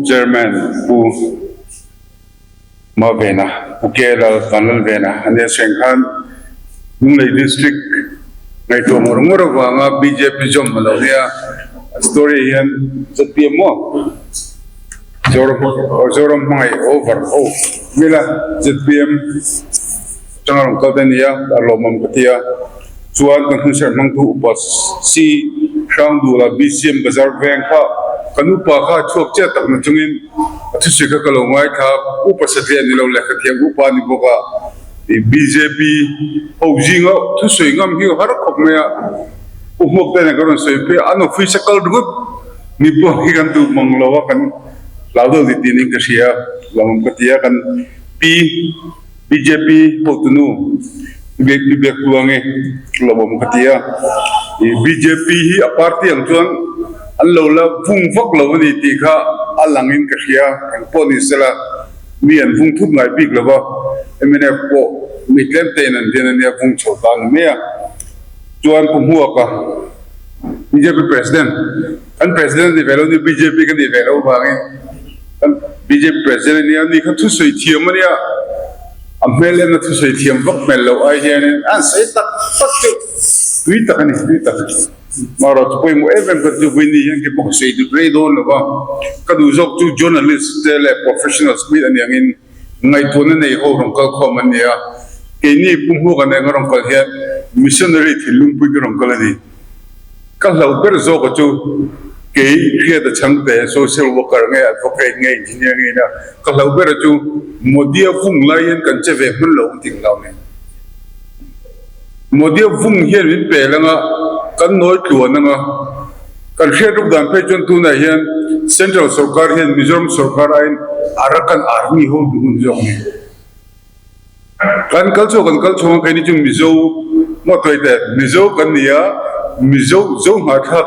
Chairman Pu Mavena, Pu KL Vanlalvena a nia seng khan Lunglei District ngaihtuah ngawr ngawr avanga bjp zawm a lo nia. A story hian zpm maw? Zoram Zoram hmangaih over ho mila zpm atanga rawn kal te ania a lawmawm ka ti a. Chuan kan hun serh hmangtu upa C Hrangdula BCM Bazar veng kha kan upa kha a chhuak chiah tak na chungin a thusawi kha ka lo ngaithla upa satliah ni lo lehkha thiam upa a ni bawk a ih bjp ho zinga thusawi ngam hi har khawp mai a u hmuak te nen ka rawn sawi phei a an office a kal ringawt mi pawh hi kan duh mang lo a kan hlau deuh ti tiin ka hria lawmawm ka ti a kan pi. Bjp hotunu Vivek Luangi lawmawm ka ti a, ih bjp hi a party ang chuan an lo la vung vak lo a ni tih kha a langin ka hria, eng pawh ni sela mi an vung thut ngai bik lo va, mnf pawh mi tlem tein an dian a nia vung chho ta a ni mai a, chuan Pu Hmuaka bjp president kan president a ni ve lo ni bjp ka nih ve loh avangin. Kan bjp president a nia, ni kha thusawi thiam a nia, a hmel en a thusawi thiam vak hmel loh ai hianin a han sawi tak tak chu tui tak a ni, tui tak. Marawh chu pawimawh em em ka ti chu Vini hian kei pawh ka sawi dut rei dawn lo va, ka duh zawk chu journalist te leh professionals mit a ni angin ngaihtuahna nei ho rawn kal khawm an ni a, keini Pu Hmuaka nen ka rawn kal hian missionary thinlung pui ka rawn kal a ni. Ka hlauh ber zawk a chu kei Hriata Chhangte, social worker nge advocate nge engineer nge ina ka hlauh ber a chu Modi-a vung lai hian kan che ve hman lo ang tih ka hlau nen. Modi-a vung hian min pel anga kan nawi tluan anga kan hriat ruk dan phei chuan tunah hian central sorkar hian Mizoram sorkar aiin Arakan army ho duh hun zawk nen. Kan kal chhuak kan kal chhuak a keini chu Mizo maw tawih teh Mizo kan ni a, Mizo Zo hnahthlak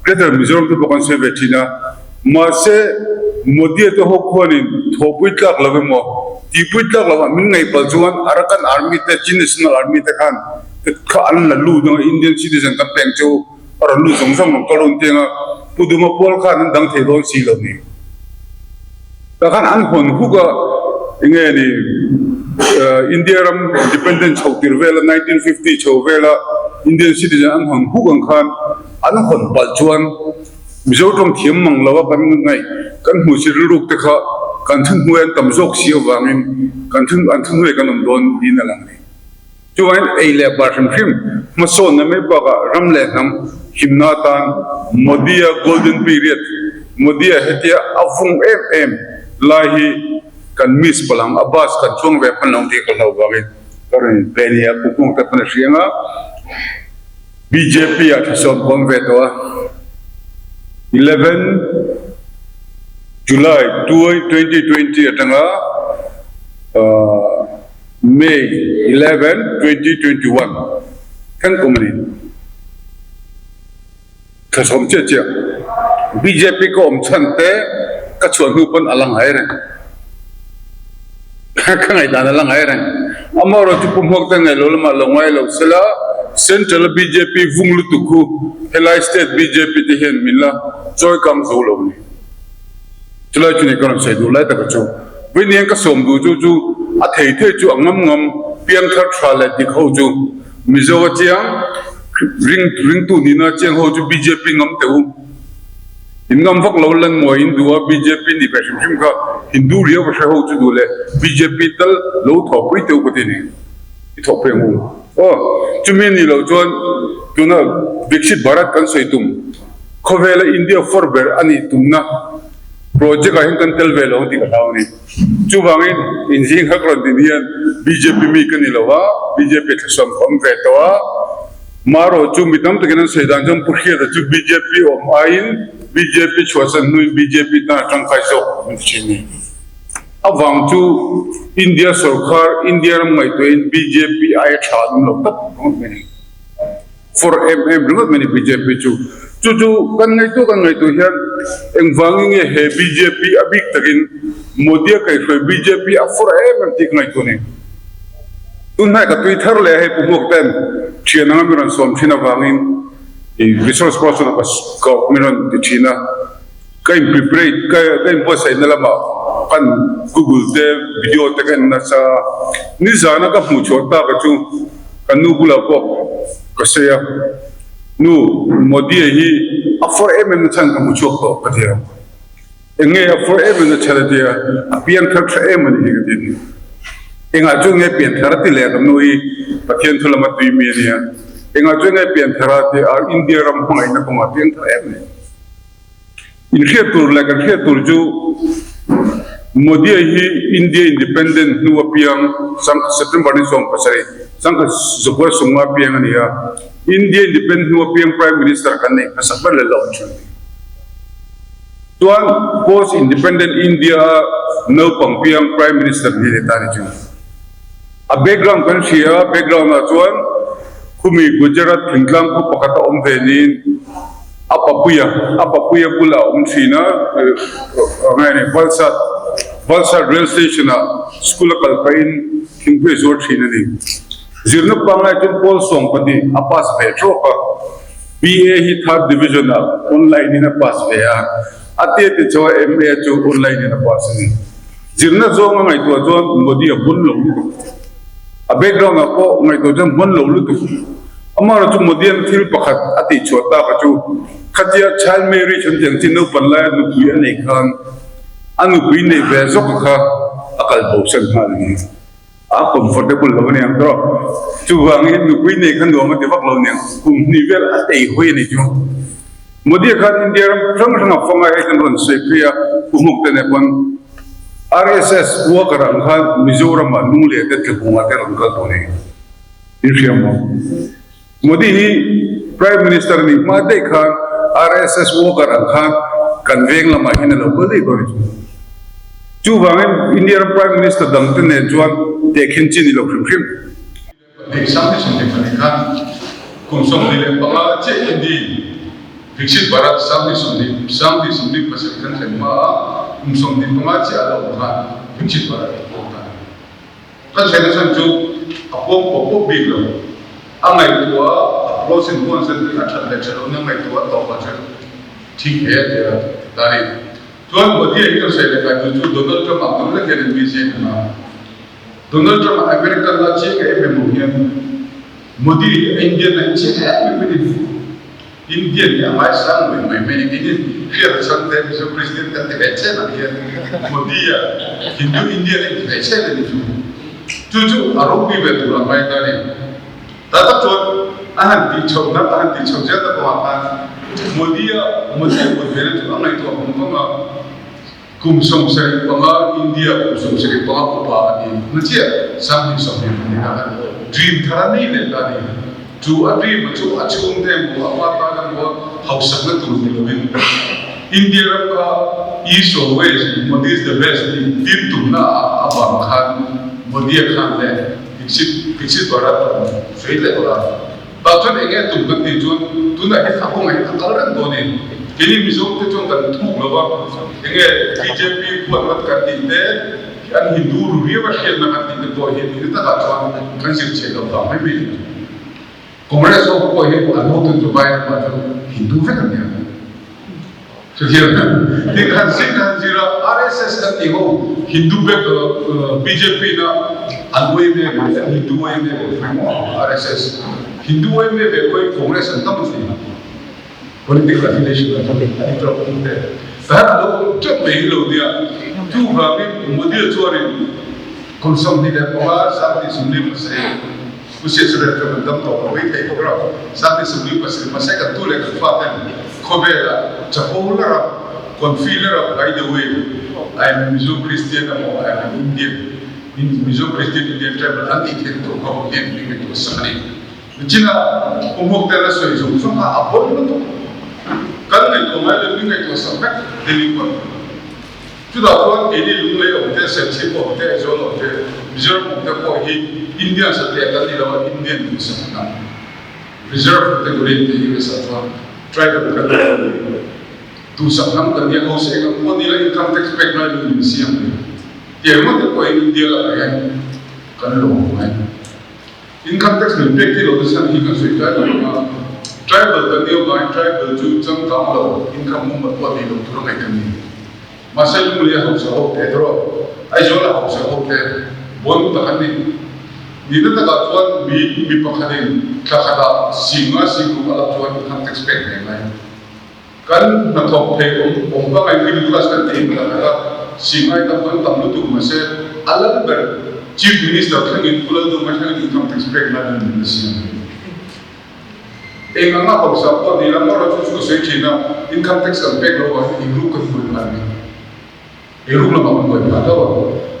Greater Mizoram te pawh kan sawi ve thin a, mahse Modi-a te ho khuanin thawhpui tlak lo emaw tihpui tlak lo ah min ngaih palh chuan Arakan Army te Chin National Army te khan kha an la lut ang a, Indian citizen kan peng chu a rawn lut zawng zawng rawn kal un teng a, Pu Duma pual khan an dang thei dawn si lo ni. Tah khan an hawn huk a, enge ni India ram independence chho tir vel a, 1950 chho vel a Indian citizen an hawn huk ang khan an hawn palh chuan Mizo tawng thiam mang lo a kan ngaih kan hmuh si rilruk te kha kan thunhnuai an tam zawk si avangin kan thun an thunhnuai kan awm dawn niin a lang a ni. Chuvangin ei leh bar hrim hrim hmasawnna mai bakah ram leh hnam himna atan Modi-a golden period, Modi-a hetia a vung em em lai hi kan miss palh ang, a bus kan chuang ve hman lo ang tih ka hlauh vangin ka rawn inpe a ni a, Pu Kung te pawn a hria ang a, bjp ah thlasawm ka awm ve tawh a, 11 July 2020 atanga May 11, 2021 thleng kum a ni. Thlasawm chiah chiah bjp ka awm chhan te ka chhuah hnu pawn a la ngai reng. Ka ngaihdan a la ngai reng. Amaherawh chu Pu Hmuak te ngaih lo lamah lo ngai lo sela Central a bjp vung lutuk khu helai state bjp te hian min la chawi kang zo lo a ni. Chulai chu ni ka rawn sawi duh lai taka chu Vawinian ka sawm duh chu chu a thei thei chu a ngam ngam piang thar tha leh dik ho chu Mizo a chiang ring ringtu nihna a chiang ho chu bjp ngam teh u in ngam vak lo lan mawi in duh a bjp nih ve hrim hrim kha Hindu riau va hre ho chu duh leh bjp tal lo thawhpui teh u ka ti ni i thawhpui ang u aw chumi a nih loh chuan tuna Viksit Bharat kan sawi tum Khawvela India for ber a nih tumna project ah hian kan tel ve lo ang tih ka hlau a ni. Chuvangin inzing hak rawn din hian bjp mi ka ni lo a, bjp thlasawm ka awm ve tawh a, marawh chu mi tam takin an sawi dan chuan Pu Hriata chu bjp awm aiin bjp chhuahsan hnuin bjp tan a tangkai zawk an ti thin a ni. Avang chu India sorkar, India ram ngaihtuahin bjp aia tha an awm lo tak ang a ni. For em em ringawt mai a ni bjp chu. Chu chu kan ngaihtuah kan ngaihtuah hian engvangin nge he bjp a bik takin Modi-a kaihhruai bjp a for em em tih ka ngaihtuah a ni. Tunhnai ka tui thar leh a hei Pu Hmuak ten thian anga mi rawn sawm thin avangin i resource person a ka min rawn ti thin a. Ka in prepare ka ka in buatsaihna lamah kan google te video te ka en nasa a, nizana ka hmuh chhuah tak a chu ka nu bulah pawh ka sawi a, nu Modi a hi a fawr em em na chhan ka hmu chhuak tawh ka ti a, eng nge a fawr em em na chhan a ti a, a piang thar tha em a ni hi ka ti a ni. Engah chuan nge pian thar a ti leh ka nu hi Pathian thu lama tui mi a nia, engah chuan nge pian thar a ti a, India ram hmangaihna kawngah piang thar em a ni. Inhriat tur leh kan hriat tur chu Modi-a hi India Independent hnu apiang sangkhat September ni 17 sangkhat zakua sumnga apiang a ni a, India Independent hnu apiang Prime Minister kan neih hmasak ber leh loh thin a ni. Chuan Post Independent India-a naupang piang Prime Minister ni leh ta ni chu. A background kan hria a, background ah chuan khumi Gujarat thingtlang khaw pakhat a awm ve niin a papuia, a papuia bulah a awm thin a, ngai ni Valsad, Valsad rail station ah school a kal pahin thingpui a zuar thin a ni. Zirna pangngai chuan pawl 12 a pass ve trawk a, BA hi third division ah online in a pass ve a, a tia ti chuan MA chu online in a pass a ni. Zirna zawng a ngaihtuah chuan Modi a hmun lo lutuk. A background ah pawh ngaihtuah chuan hmun lo lutuk. Amaherawhchu chu Modi-a'n thil pakhat a tihchhuah tak a chu khatia child marriage an tih ang chi naupan laia nupui a neih khan a nupui neih ve zawk a kha a kal bo san nghal a ni. A comfortable lo a niang tawh. Chuvangin nupui neih kha nuam a ti vak lo niang. Kum hnih vel a tei hawi a ni chu. Modi khan India ram hrang hrang a fanga hei kan rawn sawi phei a, Pu Hmuk te nen pawn RSS worker ang khan Mizoram ah nung leh te tlabung ah te rawn kal tawh nei in hria maw? Modi hi Prime Minister nih hma daih khan RSS worker ang khan kan veng lamah hian a lo kal daih tawh a ni chu. Chuvangin India ram Prime Minister dang te nen chuan tehkhin chi ni lo hrim hrim. 2 20 24 khan kum 25 chiah Hindi Viksit Bharat 20 20 27 kan thlen hma a, kum 25 chiah a lo awm khan Viksit Bharat a pawm ta a ni. Kan thlen a chhan chu a pawm pawp pawp bik lo. A ngaihtuah a pros and cons an tih a that leh tha lohna ngaihtuah a tawp ah chuan thik hle a ti a ta a ni. Chuan Modi a hi kan sawi leh kai tu chu Donald Trump ah tam lek hian an busy a ni a. Donald Trump a American la chiang em em lo hian Modi hi a Indian a inchiang em em a ni. Indian hi a ngaisang mai mai mai a ni. Keini hriat chhan te Mizo President kan ti ve chen ang hian Modi a Hindu Indian a inti ve chen a ni chu. Chu chu a ropui ve tur ang mai ta a ni. Ta tak chuan a han tih chhohna a han tih chhoh zel tak awmah khan Modi a Modi a kut vena chu a ngaihtuah vang vang a. Kum 75 India kum 75 upa a ni na chiah 20 ni ta khan dream thar a nei leh ta a ni. Chu a dream a chu a chhungte emaw a pa tan emaw hausakna tur ni lovin India ram kha East or West Modi is the best tih din tumna ah avang khan Modi a khan leh Viksit Viksit Bharat a rawn sawi leh tawh a. Tah chuan eng nge tum kan tih chuan tunah hian a kawngah hian a kal reng dawn e. Keini Mizo te chuan kan thuk lo va, eng nge bjp khuan vat kan tih te, an Hindu ru riau a hriatna kan tih te pawh hi ni takah chuan kan zir chhe lo vang mai mai a ni. Congress ho pawh hi an hotu chu vai ramah chuan Hindu vek an ni ang. Chutiang ti khan zir khan zir a, RSS kan tih ho Hindu back bjp na an uai ve ve an Hindu uai ve ve mai maw RSS Hindu uai ve ve pawhin Congress an tam thei political affiliation an an tawk tum te tahan an lo awm teuh mai hi lo nia chuvangin Modi chuanin kum 25 20 pasarih Pu Siasarel chuan kan dam tawh lo mai thei bawk a, 27 mahse kan tu leh kan fa ten khawvela chapo la ram, confi la ram, by the way, I am a Mizo Christian emaw I am an Indian, Mizo Christian Indian tribal an tih theihna tur kha hian min ngaihtuah sak a ni. Nichina Pu Hmuakten a sawi zawng zawng kha a pawi lutuk. Kan ngaihtuah ngai lo, min ngaihtuah sak vek Delhi pawn. Chutah chuan keini Lunglei awm te, Serchhip awm te, Aizawl awm te, Mizoram awm te pawh hi Indian satliah kan ni lo a, Indian nih sak an ang. Reserve category tih hi nasa chuan tribal kan ni lo ni. Duhsak hnam kan nia, hausa eng ang pawh ni la income tax pek ngai lo min siam ni. Tiang ngawt te pawh hi India lakah hian kan lawm ngai. Income tax min pek ti lo te chhan hi kan sawi tlai lo ang a. Tribal kan nih avangin tribal chu changkang lo, income mumal pawh nei lo tur a ngaih kan ni. Mahse Lunglei a hausa ho te erawh Aizawl a hausa ho te bon tak an ni. Nihna takah chuan mi mi pakhatin thla khatah singa singruk a lak chuan income tax pek ngei mai. Kan hnathawk thei awm awm pangai middle class kan tih hmel ang a, singai tam kan tam lutuk mahse a lal ber Chief Minister thlengin Pu Lalduhma thlengin income tax pek nan an min la siam a ni. Eng anga hausa pawh ni la mawra chu chu ka sawi thin a, income tax kan pek loh avangin inruk kan buai phah a ni. Eiruk lamah kan buai phah tho a,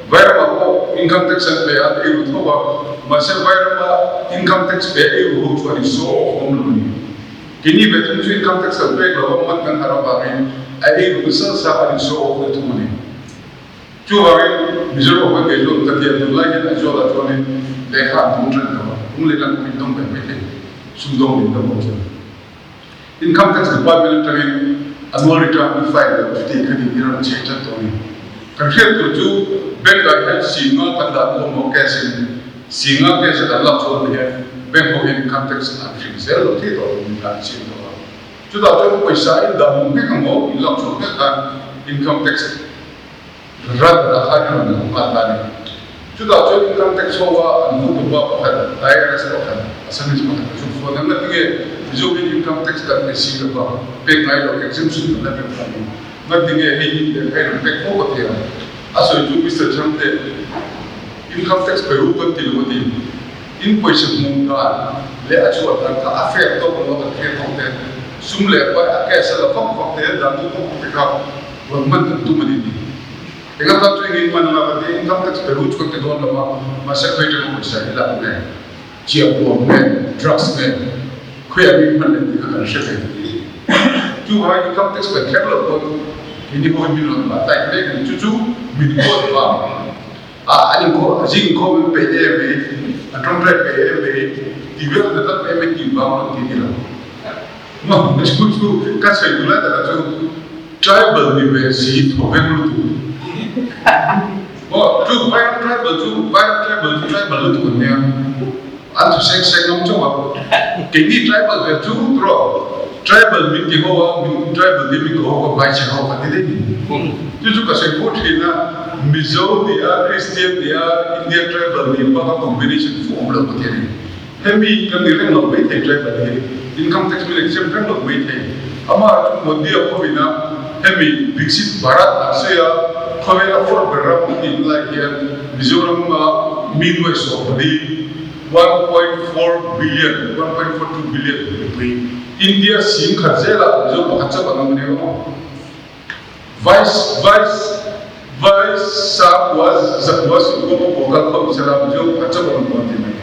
Vairamah pawh income tax an pe a, an eiru tho a, mahse Vairama income tax pe a eiru ho chu an insaw awk awm lo a ni. Keini ve thung chu income tax kan pek lo a, man kan harh avangin a eiru nasa nasa an insaw awk na thung a ni. Chuvangin Mizoram ah kei chuan ka tiang tunlai hian Aizawl ah chuanin lehkha an tum tan lo a, lung leh lam min dawng ve mai thei, sumdawng min dawng lo chuan. Income Tax Department atangin annual return i file loh chuti kha nih in a rawn chei tan tawh a ni. Kan hriat tur chu bank ah hian singa kan dah duh emaw cash in singa cash a kan lak chhuah hnu hian bank ho hian income tax an hrilh zel lo thei tawh lo niin an chim tawh a. Chutah chuan pawisa in dah hmuh nghek emaw in lak chhuah nghek khan income tax Rat a khan i rawn lang nghal ta a ni. Chutah chuan income tax ho a an hmu tupa pakhat, IRS pakhat, Assamese pakhat a zuk fawn a, ngatinge Mizo hian income tax kan pe si lo va, pek ngai lo exemption kan la pek phah ni. Ngatinge hei hi lehkha i rawn pek fo ka ti a. A sawi chu Mister Chhangte, income tax pe ru kan ti lo a ti. In pawisa hmuh dan leh a chhuah dan kha a fair tawk lo a kan hriat ho te, sum leh pai a cash a la vak vak te, dan duh vak vak te kha rawn hman kan tum a ni tih. Eng atan chu engin hman anga kan ti, income tax pe ru chu kan ti dawn lo a, mahse khawi atanga pawisa hi lak nge, chiahpuam nge, drugs nge, khawiah nge hman leh tih kha kan hre ve ti. Chuvangin income tax pe kher loh pawn keini ho hi min rawn dah taih mek a ni. Chu chu min huat vang. A an inkhawm, a zing inkhawm an peih em mai, an tawngtai peih em mai, tih vel an lat em mai tih vang rawn ti ni lo. Maw chu chu ka sawi duh lai takah chu tribal ni ve si thaw veng lutuk. Maw chu Vairam tribal chu Vairam tribal chu tribal lutuk an nia. An thu seng seng ngam chauh a. Keini tribal ve chu tawh tribal min ti ho a, min tribal ti min ko ho ka vai che ho ka ti daih ni. Chu chu ka sawi fo thin a, Mizo nih a, Christian nih a, Indian tribal nih bak a combination fuh awm lo ka ti a ni. Hemi kan ni reng lo mai thei tribal hi, income tax min exempt reng lo mai thei. Amah chu Modi-a pawhin a hemi Viksit Bharat an sawi a, khawvel a fawr ber ram an tih lai hian Mizoram a mi nuai 14, 1.4 billion, 1.42 billion, mipui India 10,000 zelah Mizo pakhat chauh an awm a ni awm. Vice Vice Vice Sakua Zakua Sukua Pakua kal khawp sela Mizo pakhat chauh an awm dawn tih mai.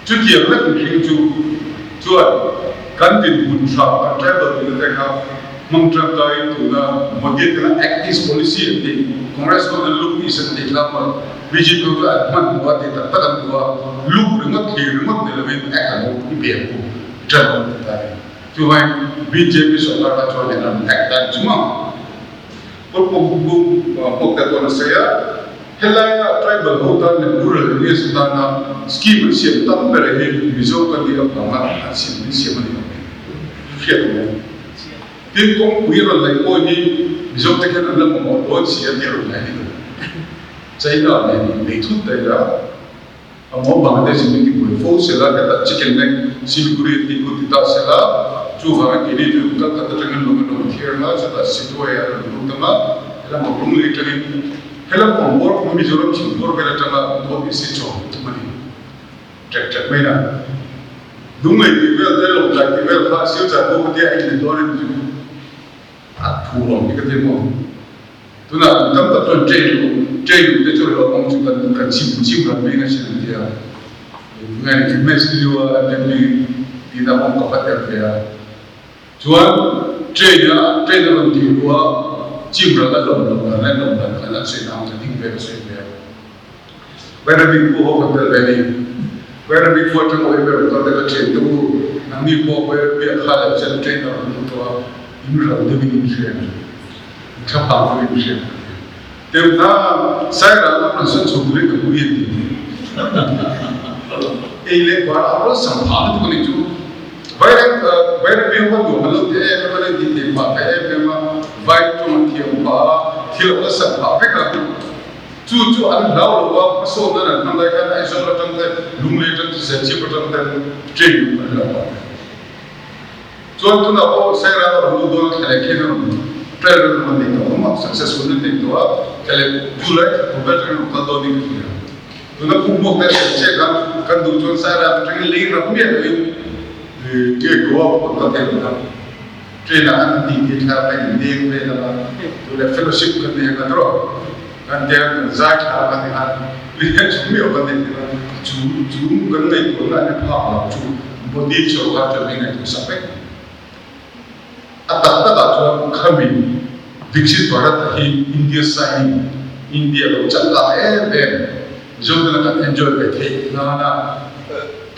Chutiang lek mihring chu chuan kan dinhmun tha kan tribal tihna te kha hmang tangkaiin tuna Modi tena Act East Policy an tih, Congress ho ten Look East an tih kha maw bjp ho chu an hman hmuh a tih tak tak an duh a, look ringawt thlir ringawt ni lovin act an awm i pe ang u ṭan awm ti ta a ni. Chuvangin bjp sorkar kha chuan in an act dan chu maw Pu Hmawkte chuan a sawi a. Helaia tribal ho tan leh rural areas tana scheme an siam tam ber hi Mizo kan nih avanga an siam min siam a ni lo mai. Hriat awm em? Tin, kawngpui rawn laih pawh hi Mizo te khian an la mamawh dawn si a tih a rawn lai ni lo. China nen innei thut daih la, a maw Bangladesh in min ti buai fo sela, hetah chicken neck Siliguri an tih khu ti ta sela, chuvangin keini chu Calcutta atangin lawng an rawn thiar nga, chutah Sittwe a rawn lut ang a, helam a Lunglei atangin Helam kawng bawr kawng Mizoram chhim bawr vel atanga North East hi chawm thum a ni. Ṭek ṭek mai na. Lunglei tih vel te, Lawngtlai tih vel kha Silchar pawh ka tia ei dawn em chu a thu awm hi ka ti maw. Tunah mi tam tak chuan train luh train luh te chu hlauh awm chu kan kan chim chim ran mai na sin an ti a. Tungai ni fitness video a MMP tihna awm ka va tel ve a. Chuan train a train a rawn tih ruah a chim ral a lawm loh dan leh lawm dan khan an sawi na ang ka ding ve ka sawi ve a. Bairabi khua ho kan tel ve ni. Bairabi khua atang awih ber kal te ka thian te u nangni pawh Bairabi a kha leh chen train a rawn lut tawh a in ral deuh in in hria em? In thlaphang deuh in hria em ka ti. Teuh hna Sairang lam rawn sawn chho turin ka hmu hi an ti ni. Ei leh bar a rawn sam phah lutuk a nih chu. Vaireng Bairabi ho nuam an lo ti em em a, an intih theih phah ve em em a, vai tawng an thiam phah a, thil a awlsam phah vek a. Chu chu an hlau lo a, hmasawn nan an hman lai khan Aizawl atang te, Lunglei atang te, Serchhip atang ten train luh an lo phah ve. Chuan tunah pawh Sairang a rawn lut dawn a, thlaleh khian a rawn trail ran rawn nei tawh ang a, successful an nei tawh a, thlaleh July thla tur vel atangin a rawn kal dawn in ka hria. Tuna pumhmuak te a thlen chiah khan kan duh chuan Sairang atangin lei ram miah loin nge Goa pawh kan kal thei lo ang. Train ah khan an tih tih thla kan inleng vel ang a, tule fellowship kan nei ang a tawh kan tia kan zai thla kan ti khan lian chung miah kan nei thei a, chu chu kan ngaihtuahna an phak loh chu Modi sorkar chuan min ngaihtuah sak vek. A tak takah chuan khami Viksit Bharat hi India signing, India lo changkang em em, Mizoten kan enjoy ve theih nana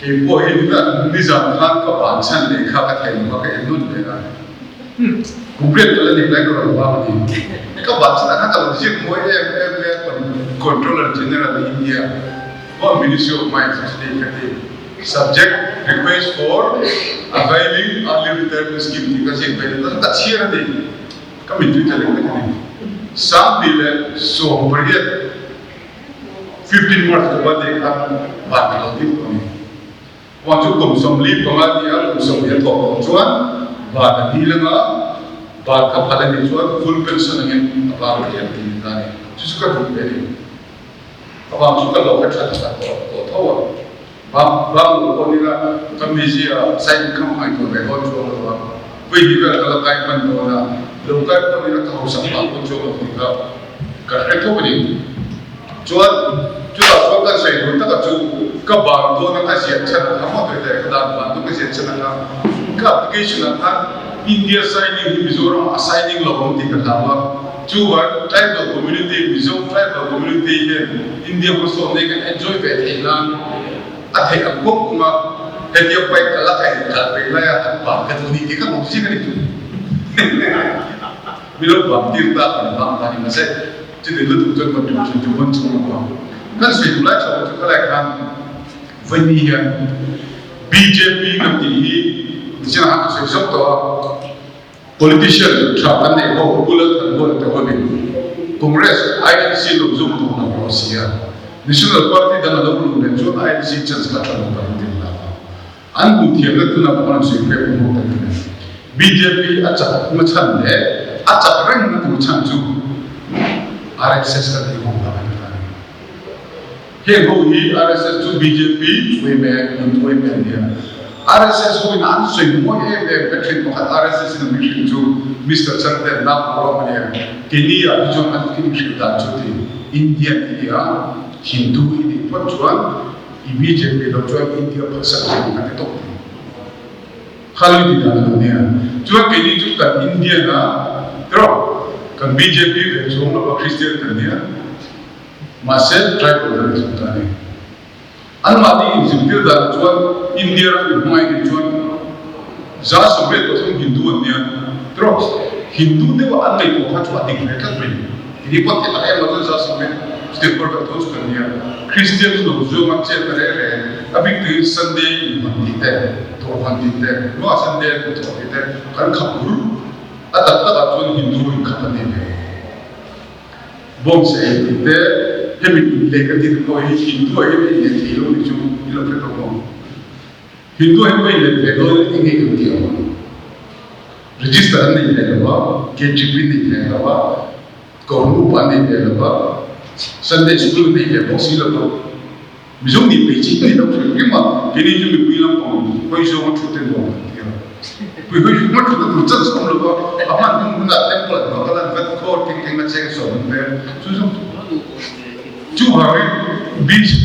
kei pawh hi nizan khan ka ban chhan leh kha ka thei lo a ka en nawn leh a, kum riat ka la nih lai ka rawn vang a ni. Ka ban chhan ah khan ka lo ziak mawi em em mai a, Controller General India, Ministry of Mines state ka ti. Subject, Request for availing early retirement scheme tih ka ziak ve ta ka chhiar a ni. Ka mittui ta lek lek a ni. 2018, 15 March ka birthday khan van ka lo ding tawh a ni. Huan chu kum 45 ni a, kum 40 a thawk tawh chuan van a dil anga van ka phal a nih chuan full pension angin a var thei ang tih ni ta a ni. Chu chu ka duh ve a ni. Avang chu ka lo ka tha tak tawh tawh tho a, bang bang lo pawh nila ka mizia side income ngaihtuah ve dawn chuang lo a, vawi hnih vel ka la kai hman dawn a, lo kai pawh nila ka hausak phah dawn chuang lo tih kha ka hre tho a ni. Chuan chutah chuan ka sawi tur taka chu ka ban dawn a ka ziah chhan a kha maw tawih tawih ka dan ban dawn ka ziah chhan a kha ka application ah khan India signing hi Mizoram ah a signing lo ang tih ka hlau a, Chuvan tribal community, Mizo tribal community hian India hmasawn nei kan enjoy ve theih nan a theih ang kawng kawng a, hetia bike ka la ka in kal peih lai a han bang ka duh ni tih kha awm zing a ni chu. Mi lo bang tir ta kan bang ta ni mahse chuti lutuk chuan contribution chu hman chhung lo ang. Kan sawi duh lai chho chu khalai khan vawiin hian bjp kan tih hi nichin ah khan ka sawi zawk tawh a. Politician tha kan neih ho Pu Lalthanhawla te hoin Congress INC lo zawm tawh lo rawh si a, National Party dang a lo luh leh chuan INC chance kha tha lo tak an ti lak a. An hmuh thiamna tunah pawh an sawi phek awm ho tak a ni. Bjp a chak hma chhan leh a chak rengna tur chhan chu RSS kan tih ho vang a ni ta a ni. Heng ho hi RSS chu bjp thuai mek an thuai mek a nia. RSS ho in an sawi mawi em em ka then pakhat RSS in a min hrilh chu Mister Changte nak rawng a nia. Keini ah hi chuan an in hrilh dan chu ti Indian i nia Hindu i nih phawt chuan i bjp lo chuan India phatsan thei kan ti tawp thei. Kha lo ti dan a lo nia. Chuan keini chu kan Indian a tiraw kan bjp ve chuang lo a Christian kan nia. Mahse, tribal kan ni thung ta a ni. Anmahni inzirtir danah chuan India ram inhmangaih nih chuan 83% Hindu an nia. Tiraw? Hindu deuha an ngaihtuah kha chu a dik ve tlat mai. Tini pawh theih tak em lo chuan 90% state pawr vek tho chu kan nia. Kristian chu lo zuam a chet ta reng reng. A bik tuin Sunday inhawn tih te, dawrhawn tih te, nuah Sunday an hmuthawh tih te kan khap bur. A tak takah chuan Hindu inkhap an ni ve. Bawngse ei tih te, hemi inleh kan tih te pawh hi Hindu ah hian inleh thei lo tih chu i lo hre tawh maw? Hindu ah hian pawh inleh ve dawn in enge kan tih ang? Register an nei ve lo a, KGP an nei ve lo a, Kohhran upa an nei ve lo a, Sunday school an nei ve bawk si lo a. Mizo nih peih chi ni lo hrim hrim a, keini chu mipui lampang hawi zawnga thut te nuam kan ti a. Mipui hawi zawnga thut a tur chance a awm lo va, a hman hmun hunah temple an va kal a, an va khaw keng keng a cheng sawm an vel chu zawng chu. Chuvangin BJP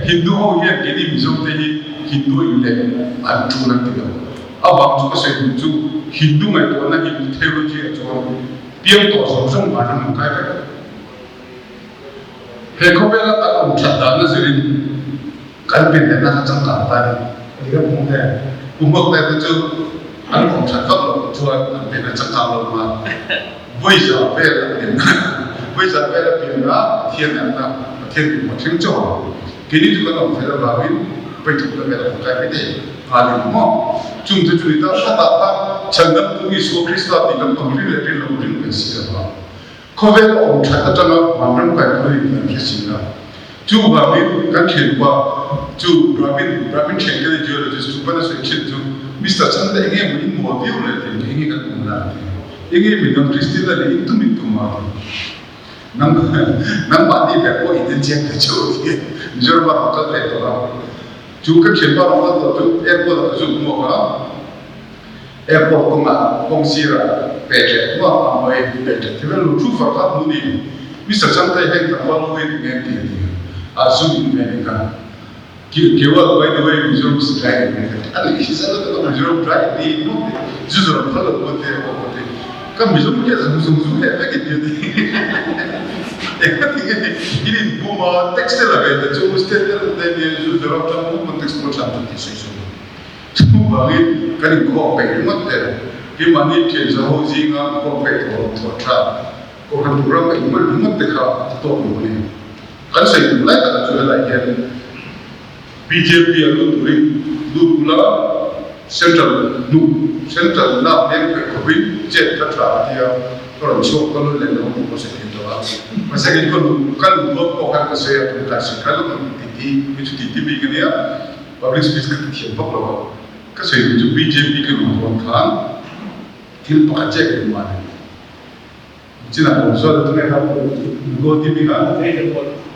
Hindu ho hian keini Mizo te hi Hindu in leh an tul an ti lo. A vang chu ka sawi duh chu Hindu ngaihtuahna Hindu theology ah chuan piang tawh zawng zawng van ram an kai vek. He khawvela kan awm that danna zirin kan pindanna kha changkang ta a ni. Ni kan hmuh ve. Pu Hmuakte te chu an awm that vak loh chuan an pindan changkang lo hma vawiza vel a pian vawiza vel a pian a Pathian an na Pathian min hmu thleng chauh ang. Keini chu kan awm fel avangin paithum na vel a kan kai mai thei nghal in maw. Chung te chu ni ta khatah khan. Chhandamtu Isua Krista tih lampang rin leh rin lo ring ve si lo va. Khawvel awm that atanga vanram kai pawhin kan hre si lo. Chuvangin kan thianpa chu Brahmin, Brahmin thian kan geologist chu pan a sawi thin chu Mister Chanda enge maw in mawl viau le tih enge enge kan awm la tih enge mi nang Christina leh in tum in tum a tih nang nangmahni ber pawh in en chiang thei chauh tih Mizoram a rawn kal ve tawh a chu ka thianpa rawn kal tawh chu airport ah ka zuk hmuak a. Airport kawngah kawng sirah pe ṭeh hmuak a mawi pe ṭeh thil a lu thu far kha hmu ni. Mister Changte heng tlangval ho hi eng ti ti a zu in ve ni kha. Kewal by the way Mizoram is dry in ve a ni hi zan a Mizoram dry ti hmuak ti zu zawrh phal lo pawh te a pawh te ka Mizoram hian zung zung zung leh vek in ti eng a ti nge in in bum a tax te la ve te chu state te te nia zu zawrh atang pawh pawn tax pawh than ti sawi sawi. Chuvangin kan inkhawm peih ringawt te, keimahni thianzaho zinga inkhawm peih tawh lo thawh tha, Kohhran tur ram engmah ringawt te kha a tawk lo a ni. Kan sawi duh lai takah chu helai hian bjp a lut turin lut ula Central hnu Central lak leng peih khawpin chet kha tha a tia ka rawn chhuak ka lun leh lo hmuh ka sawi thei tawh a. Mahse kei ka lu ka lu dawn pawh khan ka sawi a tum tlai sawi kha lawk ang titi mi chu titi bik a nia. Public speech ka ti thiam vak lo a, ka sawi duh chu bjp ka luh dawn khan thil pakhat chiah ka duh a ni. Chinah ka awm sual tunge kha Goa TV kha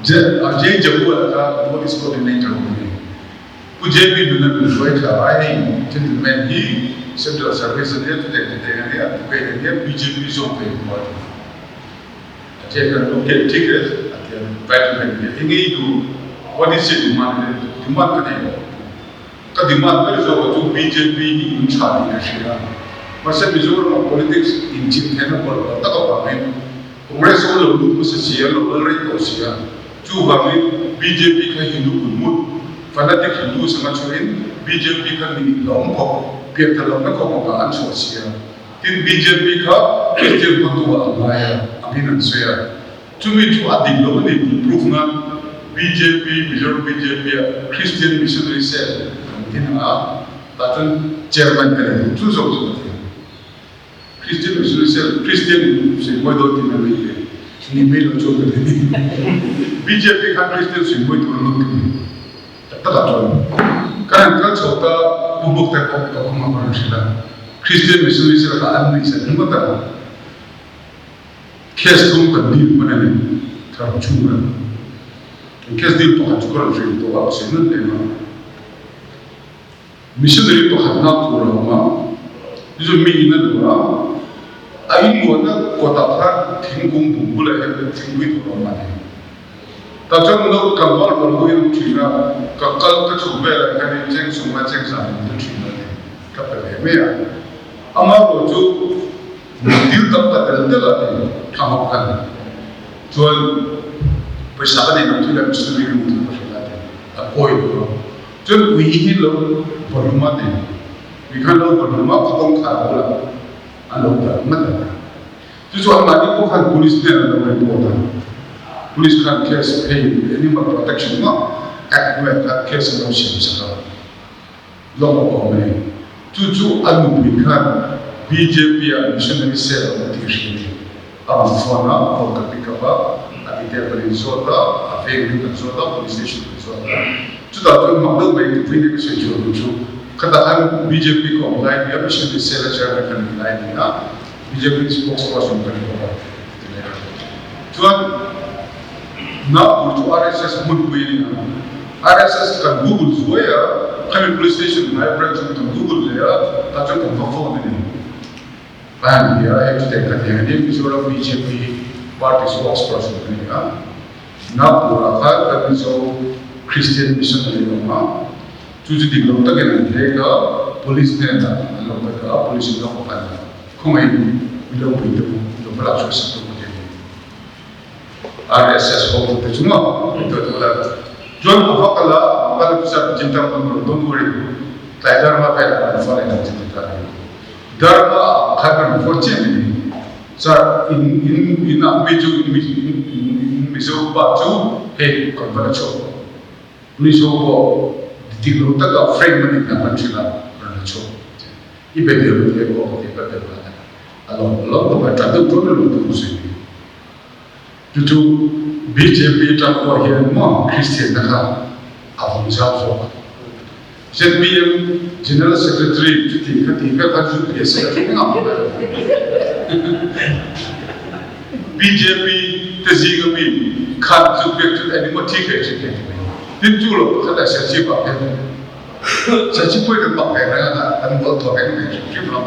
Jay Jaguar kha North East Coordinator a ni. Pu JP nuna min hruai thla a, hei gentleman hi Central Service a nia, chutiang chutiang a nia, advocate a nia, bjp zawk ve hmu a ti. A thian kan ok thik e a thian entitlement hi eng nge i duh what is your demand le demand ka nei lo ka demand ber zawk ah chu bjp hi in tha tih ka hria mahse Mizoram ah politics in chim then a pawlh palh tak avangin Congress ho lo lut hmasa si a lo lal rei tawh si a chuvangin bjp kha Hindu kut mut fanatic Hindu sanga chhuahin bjp kha mi nih hlauhawm khawp pianthar lohna khawp angah an chhuah si a. Tin, bjp kha Christian hmatu ah an ngai a, angin an sawi a. Chumi chu a dik lo a ni tih proof nan bjp, Mizoram bjp ah Christian Missionary Cell kan tin ang a, tah chuan Chairman ka ni duh chu zawk chu ka ti ang. Christian Missionary Cell, Christian in sawi mawi dawn tih na mai e, ni mai lo chuan ka ti. Bjp khan Christian sawi mawi tur an rawn ti. Tak takah chuan kan han kal chho ta Pu Bukte pawh ka khum a ka rawn hrilh a, Christian missionary se lakah an nuih zet ringawt a, case thum kan deal hman a ni, thar chhung a, kan case deal pakhat chu ka rawn hrilh tawh a, ka sawi nalh em a. Missionary pakhat nghak tur a awm a, chu chu mi in a duh a, a inluahna kawtah khan thingkung buk bulah hian thingpui tur a awm a ni. Tah chuan no tlangval rual ho hi an awm thin a, ka kal ka chhuk velah hian in cheng sung a cheng zan in dil thin a ni, ka pe ve mai a. Amaherawh chu dil tam ta tel tel a ni thla hawk khan chuan pawisa ka nei lo thil a missionary room chu ka hrilh a ti, a kawi lo a. Chuan ui hi lo vahlum a nei, ui khan lo vahlum a ka kawngkhar bulah a lo dah ngat a. Chu chu anmahni pawh khan police hnen an lo report a, police khan case phei animal protection ngah act hnuaiah khan case an lo siam sak a, lawm a awm a ni. Chu chu a nupui khan bjp ah missionary cell a awm tih hria ni. A rawn phone a, phone ka pick up a, a detail kan inzawt a, a veng ding kan zawt a, police station kan zawt a. Chutah chuan mak deuh mai nupui nen ka sawi chu ang chu, khatah khan bjp ka awm lai nia, missionary cell a chairman ka nih lai nia, Bjp spokesperson ka ni bawk a ti leh a. Chuan Nagpur chu RSS hmunpui a ni a, RSS kan google zuai a, khami police station hnai branch chu kan google leh a, tah chuan kan va phone a ni. A han ti a, hei chutiang ka ti ang a ni, Mizoram bjp party spokesperson ka ni a, Nagpur ah khan kan Mizo Christian missionary a awm a, chu chu dik lo takin an hlek a, police hnenah an lo pe ta a, police in lawk a pan a. Khawngaihin mi lo pui teh u, lo va lak chhuah sak teh u ti a ni. RSS ho te chu maw min tuah duh la. Chuan a va kal a, a kal officer Jintang pawn rawn don't worry, tlai Dharma velah kan phone en ang che ti ta a ni. Dharma ah khan kan rawn phone chiah mai ni. Sir, in in in ah mi chu in mi in Mizo pa chu hei kan va la chhuak tawh. Police ho pawh dik lo taka frame a nih hna kan hrilh a, rawn la chhuak. I be ber te pawh ka ti ka be vat a, a lawm lawm khawp a, ṭah deuh ṭuan a lung thung zui mai. Chu chu bjp ṭang pawh hian maw Kristianna kha a vawng zau zawk a. Zpm General Secretary chuti kha ti vek a zu pheh se ka thleng ang mai lo. Bjp te zing ami khan zu pek chu engemaw thi thei thin thei ti mai. Tin chu lo pakhat ah Serchhip ah hian Serchhip pawhin kan pak ve reng a, kan mual tawh reng mai hrim hrim lo.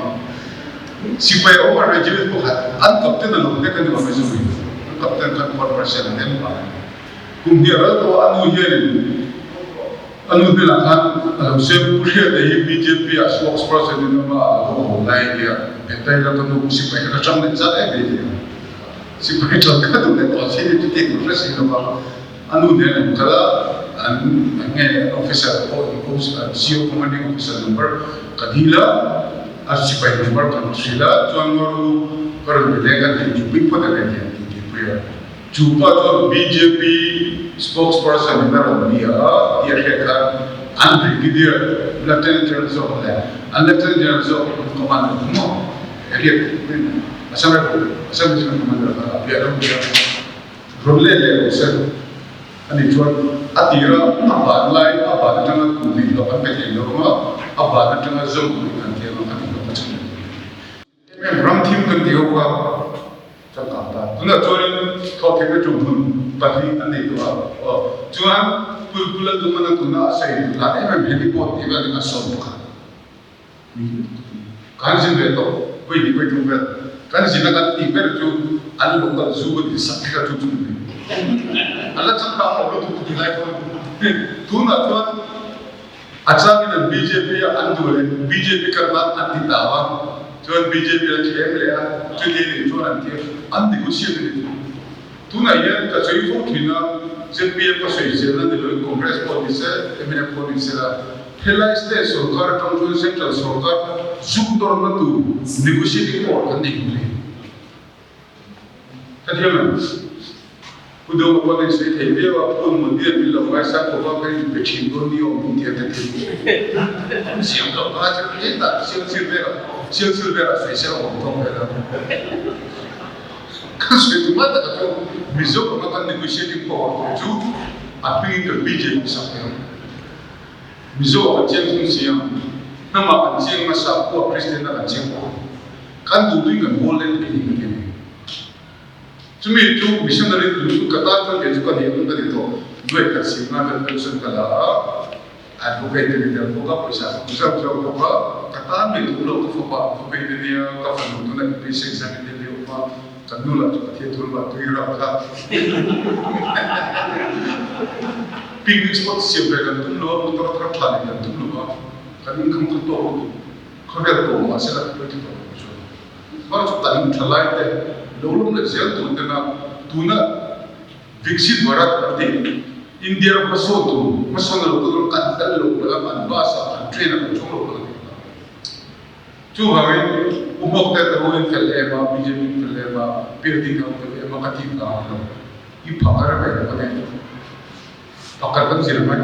Sipai a awm a regiment pakhat an captain a lo hnek a ni awm e zu in an captain khan court martial an en pah a ni. Kum hnih a ral tawh a, a nu hianin a nu hnenah khan a lo sawi Pu Hriata hi bjp ah spokesperson in awm a, a lo haw lai a nia, Betai la ka nu pu sipai kha ka chang leh zat em em a nia. Sipai chang kha duh leh tawh si ni chuti tur hre si lo va, a nu nen an kal a, an nge officer pawh in CO commanding officer number ka dil a, a sipai number kan hrilh a, chuan ngaw ru ka rawn be leng a tih chu pui phawt a rem hian tih tihpui a. Chu pa chuan bjp spokesperson in a rawn bia a tih a hriat khan an Brigadier Lieutenant General zawk leh an Lieutenant General zawk commander chu maw area Assam Rifle Assam Regiment commander kha a bia a lo bia rawn let leh rawh se a nih chuan a tira a ban lai a ban atanga kum hnih hlawh an pe thei lo anga a ban atanga zawm an ti anga a nih hlawh a chhan leh Em ram thim kan ti ho kha changkang ta. Tunah chuanin thawhthehna ṭumhmun pahnih an nei tawh a. Aw, chuan Pulpul a dum a tuna a sawi duh dan em em heliport tih vel kha 11 kan zin ve tawh, vawi hnih vawi thum vel kan zin a kan tih ber chu an lo kal zu ka tih sak kher a chu chu ni. An la changkang lo lutuk ti lai pawn tunah chuan A changin an bjp a an duh leh bjp kar nan an ti tau a, chuan bjp a thlem leh a, chuti nih chuan an ti a, an negotiate a ni thung. Tunah hian ka sawi fo thin a, zpm ka sawi zel a ni loin Congress pawh ni se, mnf pawh ni se la, helai state sorkar atang chuan central sorkar zuk dawrna tur negotiating power kan nei hmu thei. Ka thiam em? Pu Dawma pawn a insawi thei viau a, Pu Modi-a min lo ngaisang khawp a, ka inpe thin dawn ni awm min ti a ka ti. An siam loh kha chu hetah sialchil velah sialchil velah sawi se a awm tawk ve lo. Ka sawi tum a taka chu Mizo anga kan negotiating power tur chu a hmingin kan BJP sak thei ang. Mizo ah kan chiang thung si ang, hnamah kan chiang hmasa, khua Kristian ah kan chiang bawk ang. Kan duhtuin kan hawl leh thei ni ka ti a ni. Chumi chu missionary tu chu ka tan chuan kei chu ka ni ang ka ti tawh. Nuai khat sim nan kan pension ka la a, advocate ka ni tel bawk a, pawisa ka hmu zauh zauh bawk a, ka tan mai tum lo ka fapa advocate a nia, ka fanu tuna UPSC exam in Delhi a awm a, kan nu lah chu Pathian thu lamah tui ram kha picnic spot siam ve kan tum lo a, motor thar thla leh kan tum lo a, kan income kha tawk lutuk. Khawvel tawh mahse la ka pawi tawh lo chu. Hmar chu kan tha lai te lo lawm leh zel tur tena tuna Viksit Bharat kan tih India ram hmasawn tur hmasawn lo tur kan kal lo palh a an bus ah an train ah kan chuang lo palh a ni ta. Chuvangin U Hmawk te ka ruin fel em a bjp in fel em a building ho fel em a ka tih vang lo i phakar ve lo ka nei tawh. Phakar kan zir mai.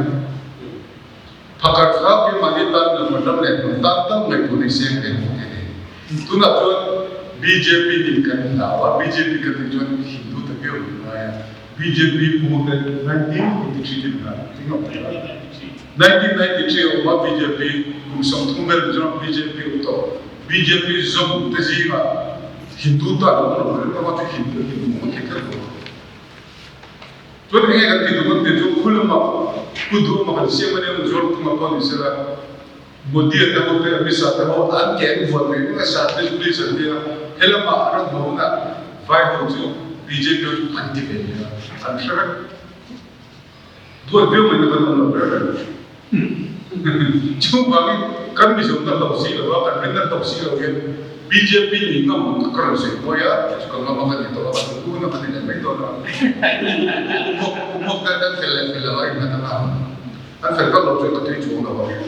Phakar kha keimahni tan leh hmun ram leh hmun tan tal ngaihtuah nei seng ve ang tih a ni. Tunah chuan bjp nih kan hlau a, bjp kan nih chuan Hindu ta viau kan ngai a, bjp pu te 1983 tin hna tling awm thei a, 1993 a awm a bjp kum 30 vel Mizoram bjp awm tawh, bjp zawm te zingah Hindu tan awm lo rilru a chu Hindu Hindu ngawt hi kher lo. Chuan enge kan ti duh kan ti chu khu lama pu duhawma kan siam a nia Mizoram thunga pawh ni sela Modi a te ho te Amit Shah te ho an ke an vuan mai mai a Shah te police an nia he lama an rawn hmuh hunah vai ho chu bjp ho chu an ti ve nia an hre vek duat viau mai na kan awm lo ber ber chuvangin kan Mizo na hlauh si lo a kan rin na hlauh si lo hian Bjp nih ngam ka rawn sawi mawi a, chu ka ngam a ka ni tawh a, ka duh hun a ka ni leh mai dawn a. Umawk ten kan fel leh fel lo a innghat ang a, an fel vak lo chuan ka tui chuang lo a.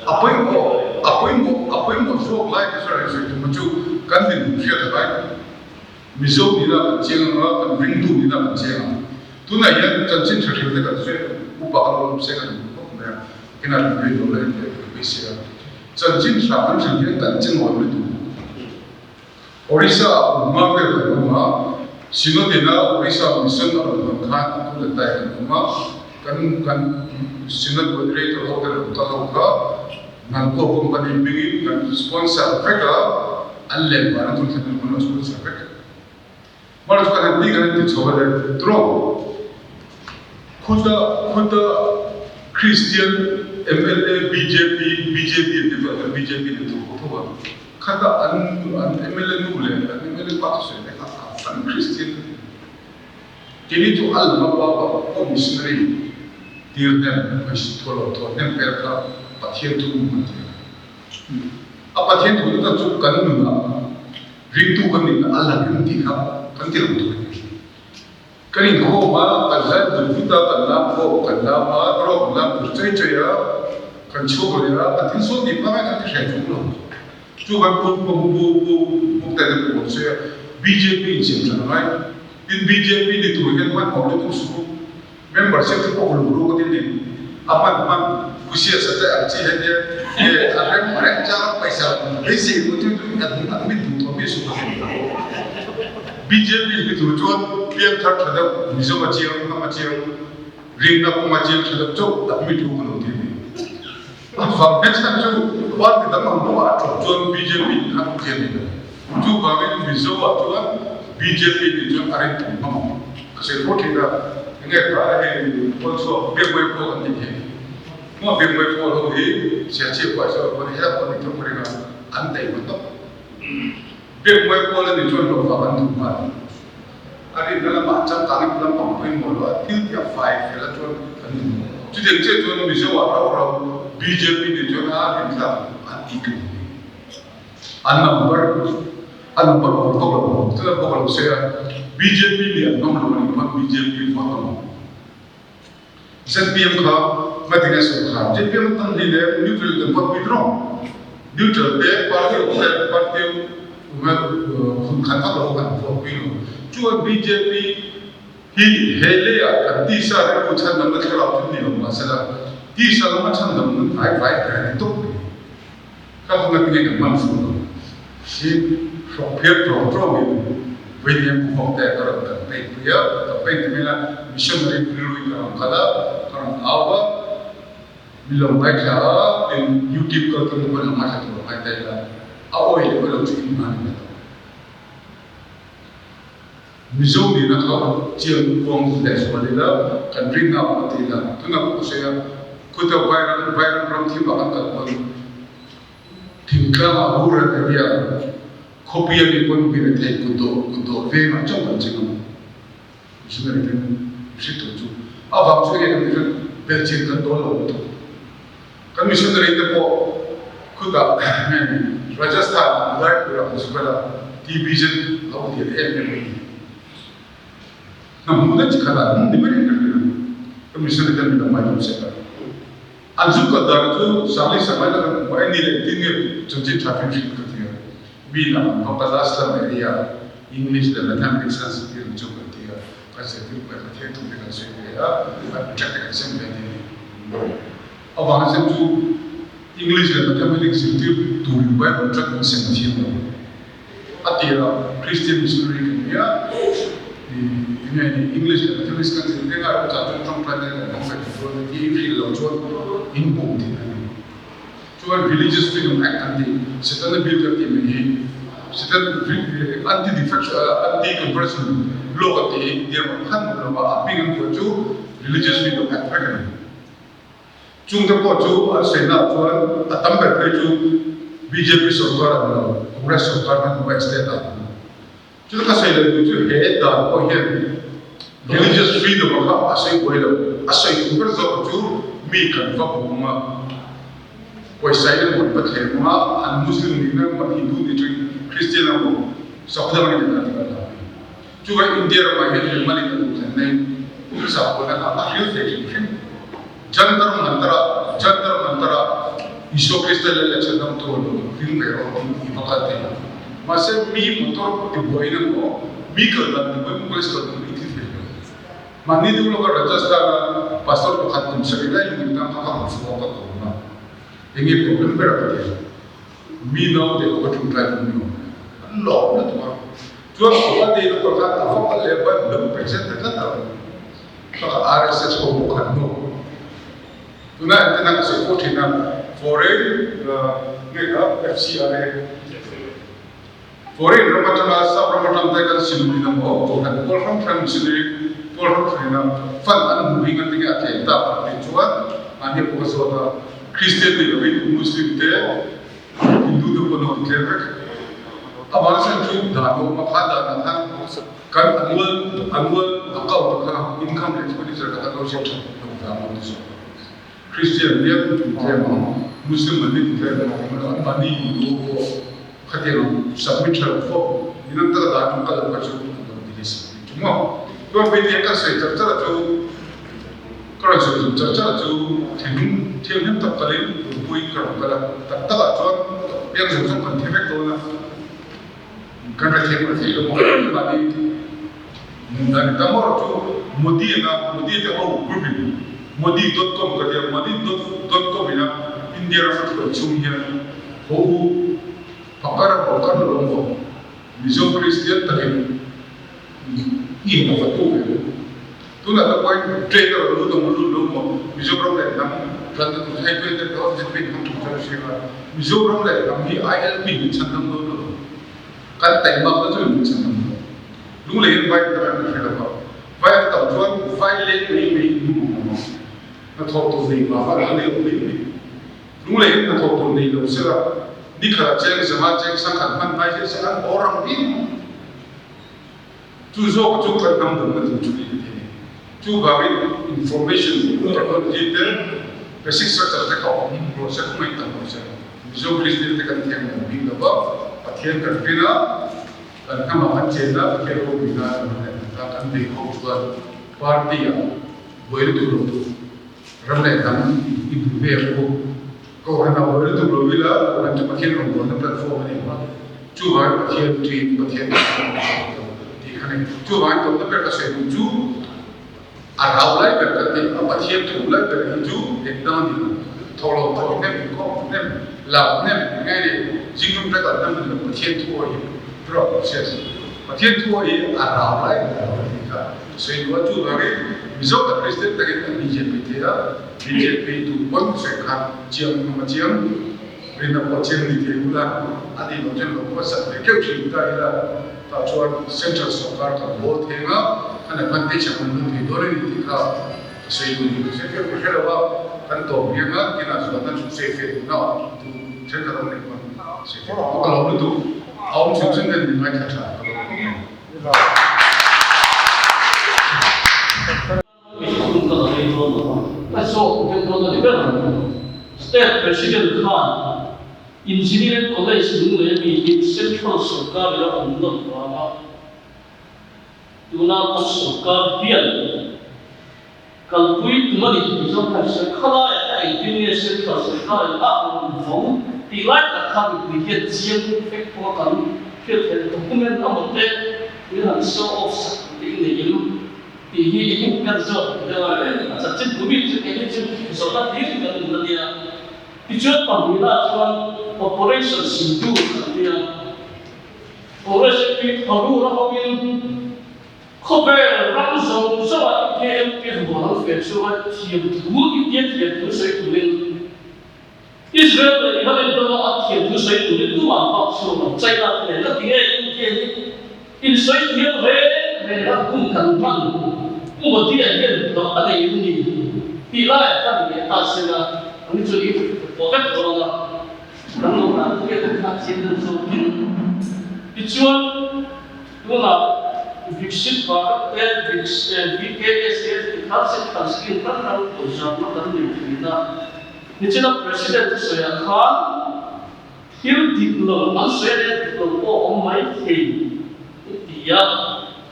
A pawimawh, a pawimawh, a pawimawh zawk lai ka hre reng sawi tum a chu kan dinhmun hriat a ngai. Mizo nihna kan chiang ang a, kan ringtu nihna kan chiang ang. Tunah hian chanchin tha hrilh te kan sawi upa ka lo awm se ka duh khawp mai a, inah kan rin lo la en leh ka beisei a. Chanchin hram an hrilh hian kan che nawi lutuk. Orissa ah kum hma vel kan awm a, Synod in a Orissa Mission a rawn hawn khan a tu leh tai kan awm a, kan kan Synod Moderator ho te rawn kal ho kha Nalco company hmingin kan sponsor vek a, an len vana tun thlen an rawn sponsor vek. Hmar chu kan han ti kan han ti chho a le trawng. Khuta khuta Christian mla bjp bjp an ti vek a bjp an ti tho tho a khata an an mla nu leh an mla pa thusawi te kha an Christian ka ti keini chu a lama pa pa pawh missionary tir hnem thawlo thaw hnem vel kha Pathian thu an ti a a Pathian thu te chu kan nunah Ringtu kan nih a lang em tih kha kan ti lo tur a ni. Kan inkhawm a, kan hlat vut vut a, kan lam pawh kan lam a, rawk kan lam tur chei chei a, kan chhuak leh a, kan thil sawn tih hmang in kan ti hreh chung lo. Chu kan pu pu pu pu Mukte te pawh an sawi a, bjp in siam that a ngai. Tin bjp ni tur hian hmanhmawh lutuk suh u. Membership chu pawh uluk ruk a ti ni. A hman hman khusia sa te ang chi heti a nge a rem reng chang a paisa beisei ru chu chu an an min duh tawh mi suh ka ti. Bjp hi tur chuan piangthar tha deuh Mizo a chiang hnam a chiang rinna kawng a chiang tha deuh chauh tak mi thu ka lo ti ni. A vang he chhan chu party dang ang bawk ah a ṭawp chuan bjp in khan awm chian ni lo. Chuvangin Mizo ah chuan bjp nih chuan a rin tum hmang ang. Ka sawi fo thin a, enge kha hei pawl chhuak Biakmai pawl an tih hi. Hma Biakmai pawl ho hi Siachhip ah chuan pawn helap pawn in thawk ring a, an taima tawp. Biakmai pawl a nih chuan hlawhfak an duh nghal. A rinna lamah changkang in lampang pawimawh lo a, thil ti a fai fel a chuan kan duh. Chutiang chiah chuan Mizo ah rau rau bjp nih chuan a rintlak an tih ka duh ni. An number a number awm tawk lo awm tlat bawk lo se a, bjp nih an ngam lo a nih pawn bjp vote a awm. Zpm kha ngatinge sawrkar zpm an tam hlei le neutral kan vote pui rawng. Neutral te party awm te party khun khat vak lo kan vote pui lo. Chuan bjp hi he leiah kan tisa rilru chhandamna thlarau chu ni lo mahsela tisa lama chhandamna hnai vai ber a ni tawp mai. Ka hung a tinge kan hman fur lo hi hrawk phiar ṭawng ṭawngin William Pu Hawk te ka rawn campaign pui a, campaign ti mai la missionary rilruin ka rawn kal a, ka rawn au a, mi lo ngaithla a, tin YouTube kal tum te pawhin lo ngaithla tur a ngai ta ila, a awi leh awi lo chu in hman in a tam. Mizo nihna kha chiang kuang leh zual ila, kan rinna pawh ti ila, tunah pawh ka sawi a, khuta vairam vairam ram thim ah kan kal pawn thingtlang ah rural area khawpui a nih pawn hming a thei kut dawh kut dawh veng ah chauh kan ching ang missionary ten hre tur chu a vang chu enge kan tih chuan belhchian kan dawn lo lutuk. Kan missionary te pawh khutah Rajasthan ah Udaipur ah kan zu kal a, TB zen lo lian em em mai ni. Hna hmuh na chi khat ah hnung ni berin ka hria. Kan missionary ten min lo ngai deuh sek a. An zu kal dan chu Sangli Sangai la kan hmu a, ni leh engtin nge chanchin tha hrim hrim ka ti a. Mi in ah kan va kal a, slum area English leh Mathematics an zirtir ang chu kan ti a. Kan zirtir pawh Pathian thu te kan sawi ve a, kan tract te kan sem ve ni. Avanga sem chu English leh Mathematics zirtir turin Bible tract kan sem thiam lo. A tirah Christian missionary kan ni a, enge ni English leh Mathematics kan zirtir a, chutah chuan tawngtai te kan hmang ve thei dawn a ti in hrilh lo chuan in bum thin a ni. Chuan Religious Freedom Act an tih, Setana bill kan tih mai hi Setan anti-defection anti-conversion law kan tih hi India ramah khan awm lo a, a hming an phuah chu Religious Freedom Act vek a ni. Chungte pawh chu an sawinaah chuan a tam ber phei chu bjp sorkar a ni lo, Congress sorkar hman hnuai state ah a ni. Chu ka sawi leh duh chu he dan pawh hian religious freedom a kha a sawi buai lo. A sawi tum ber zawk chu mi kan va hmu ang a, pawisa in an va thlem ang a, an Muslim nihna emaw, Hindu nih tangin Christian emaw, Sakhuadang nih tangin an ti kan hlau a ni. Chuvang India ramah hian mimal in a duh thlen nai sakhuana kha a hril thei hrim hrim. Jantar Mantara, Jantar Mantara, Isua Krista leh lehchhan dang tur lo ring ve rawh tih i va kal thei lo. Mahse, mi motor tibuaiin emaw, mi kal dan tibuai emaw police kal dan i thi thei lo. Mahni deuh lawka Rajasthan-a pastor pakhat kum sarih lai lungin tang kha ka hmu chhuak a, ka kawm a. Enge problem ber a ka ti a. Mi naute pawh ka ṭawngṭai pawh ni awm e. An lawm lutuk a. Chuan a va dei lutuk khan a va kal leh ban lo present ta tlat a. Baka RSS ho pawh khan maw. Tuna engtin a ka sawi fo ṭhin a, foreign nge kha FCRA. Foreign ram aṭanga sap ram aṭang te kan sim rin a maw, kohhran pawl hrang hrang missionary pawl hrang hrang ina fund an hmuh hi ngan tinge a tlem tak an tih chuan mahni pawh ka zawt a, Christian ni lovin Muslim te Hindu te pawh an awm tlem vek. Amah chuan chu dan a awm a, kha dan ah khan kan annual annual account kha income leh expenditure kha kan lo ziak ṭhat loh vang a awm ti zawk. Christian hian an tlem ang, Muslim an ni tlem ang, an mahni Hindu pawh khatiang submit tha lo fawk in an taka dan chu kal kha chu an lo ti hi submit chu maw. Chuan hmeichhia kan sawi char char a chu ka rawn sawi zawm char char a chu thinlung thianghlim tak kalin tumpui ka rawn kal a, tak takah chuan piang zawng zawng kan thi vek dawn a. Kan ra thiam ra thei lo maw mahni nundan ta maw chu Modi anga Modi te ho group in Modi dot com ka tia Modi dot dot com ina India ram a thuai chhung hian ho u pakar a pakar lo maw Mizo Kristian takin i in a fatu ve Tunah te pawhin train a rawn lut ang lut lo maw? Mizoram leh hnam tlanna tur hei tuai te pawh ZPM hmang ṭha chuan a hria a, Mizoram leh hnam hi ILP min chhan dam dawn lo. Kan taihmak na chu min chhan dam lo. Lunglei in vai tam em ka hre lo va, vai an tam chuan vai leng mai mai in hmu ang ang. Hnathawh tur nei vang a an leng mai mai. Lunglei in hnathawh tur nei lo sela, nikhat ah cheng zanga cheng sangkhat hman ngai hian se an haw rang viau ang. Chu zawk chu kan hnam dawmna tur chu ni a ni. Chuvangin information technology te basic structure te kha awm rawh se, khawngaih tak rawh se. Mizo Kristian te kan thiam lo bik lo va, Pathian kan rin a, kan hnamah kan chen a, Pathian ropuina a ram leh hnam tan kan bei ho chuan party ah buai lutuk lo tur ram leh hnam i duh ve ang u. Kohhran a buai lutuk lo ila, Kohhran chu Pathian rawngbawlna platform a ni ang a, chuvangin Pathian ṭin, Pathian kan hmu lo tih kha a ni. Chuvangin tawpna ber ka sawi duh chu a rau lai ber kan tih, a Pathian thu lai ber hi chu engdang a ni lo. Thaw lo thaw hnem, inkhawm hnem, lam hnem, eng nge ni, zinglum te kal hnem a ni lo, Pathian thu aw hi process, Pathian thu aw hi a rau lai ber a lo tih kha sawi duh a. Chuvangin Mizo tak Kristian takin an BJP thei a. BJP tu pawn hrek kha chiang hnam a chiang, rinna pawh chiang ni thei ula, a nih loh chuan lo pawh sat ve keuh thin ta ila, tah chuan Central sawrkar kan bawl theng a, kan advantage a kan hmu thei dawn a ni tih kha ka sawi duh ni. Ka sawi feh ka hre lo a, kan tawp riang a, kinah chuan kan chu sawi feh duhna a awm tu thenkhat awm leh pawn sawi feh duh ka lo lutuk a awm chhun chhun ten min ngaithla tha ka lo awm e. Mihring ka la rei dawn lo a, ka zawk deuh dawn a ni ber ang. State President khan Engineering College Lunglei ami hi Central sawrkar ila awm nawlh vanga tuna kan sawrkar hian kalpui tum a ni tih zawng khan sawi khalaiah kha engtin nge Central sawrkar in a rawn vawng tih lai tak khan mipui hian chiang fek pawha kan hriat theih document amaw te min han show off sak te i nei em? Tih hi i hmuh ber zawk deuh a, a chanchin bu mi chu kei hi chu zawhna hlir kan nun a nia. Tichuan pahnihna chuan Operation Sindoor kan ti a, Congress MP Tharoor a hawngin khawvel ram zawng zawngah India MP rual an fe chhunga thiam thu India thiam thu sawi turin Israel leh Iran indona a thiam thu sawi turin tumah bak chhuak lo China te nen la ti nge India hi insawi thiam reng reng a hun kan hman Pu Modi-a hian hlauh a nei em ni tih laiah khan i leh ta se la ang chu i pawh vek dawn a kan lo hlan hriat te kha chian deuh zawkin tichuan tunah Viksit Bharat te VKS te tikhan central scheme hrang hrang pawisa kan nei thin a. Nichina President thusawi ah khan thil dik lo an sawi a nia dik lo pawh a awm mai thei i ti a,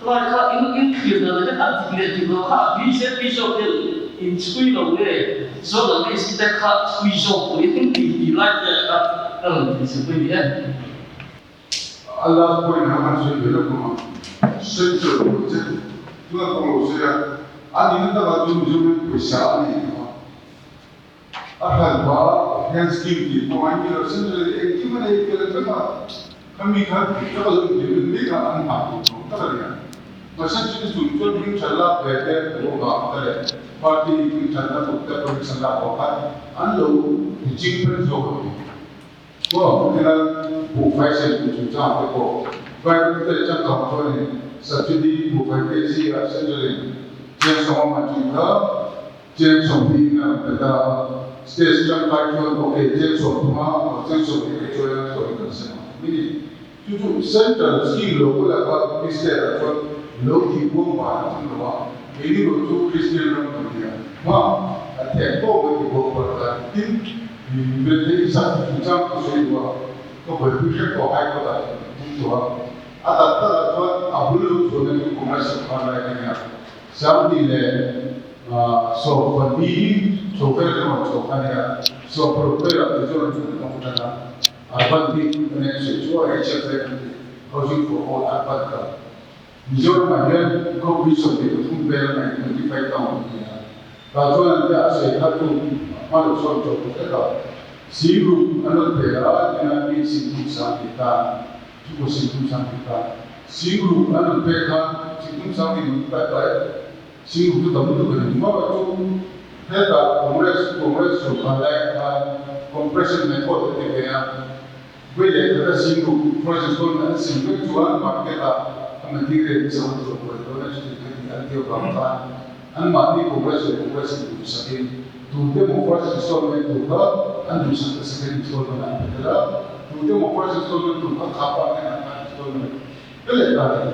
khalai kha in in thlir dan hian a dik leh dik lo kha a bjp zawk hian in chhui lo nge journalist te kha chhui zawk pawhin in ti ti lai te kha ka rawn ti che pui ni e. A last point ah khan sawi ve lawk ang a, central budget tuna kawng lo sawi a, a nihna takah chuan Mizoram pawisa a nei tawh a. A hran pa hian scheme tih pawh a ni lo, central in engkim a nei fel vek a, khami kha dik tak a lo implement mai kha an nghah tur tur tak a ni a. Mahse chumi chung chuan hming that lak ve te lo vang te leh party hming thatna tur te permission lak vang khan an lo ching fel zawk a ni. Maw hmela buhfai sem tur chungchang te pawh Private te changkang chuanin subsidy buhfai kg ah central in cheng sawm a tih kha cheng 20 in a rawn pe ta a, state tangkai chuan ok cheng 30 a cheng 20 te chuan a thawn kan sem ang tih ni. Chu chu central scheme lo kal a kha state ah chuan lo tih buang van a thung lo a, keini rawh chu Christian ram kan nia hma kan thek tawk mai ti buang par ta tin Vete i sak chungchang ka sawi duh a, ka buaipui hrep tawh High Court ah chuan ka tum tawh a, a tak tak ah chuan a bul lo chhuahna chu Congress sawrkar lai ka nia, 2014 chho vel ka rawn chhuak kha nia, 16 velah Mizoram chu kan awm tan a, Urban bik kan en sawi chu a HFA kan ti, Housing for All Urban kha. Mizoram ah hian khawpui 23 vel a ngaih 25 town an ni a, tah chuan an tia a sawi kha chu hma lo sawn tawh ta vek a, Singrup an rawn pe a, tina mi Singthum sang tih tan, chukua Singthum sang tih tan, Singrup an rawn pek khan Singthum sang tih rawn pai pai Singrup chu tam lutuk a ni maw chu hetah Congress Congress sorkar lai ah khan compression method an ti ve a, Vawi leh khat a zing ruk first installment an sem vek chuan market ah a material hi chang tur buai dawn a chuti kha tih an tia vang khan anmahni Congress leh Congress in duhsak in tute maw first installment tur kha an duhsak ta second installment an pe tel a, tute maw first installment tur kha khapa hian an third installment pe leh ta a ni.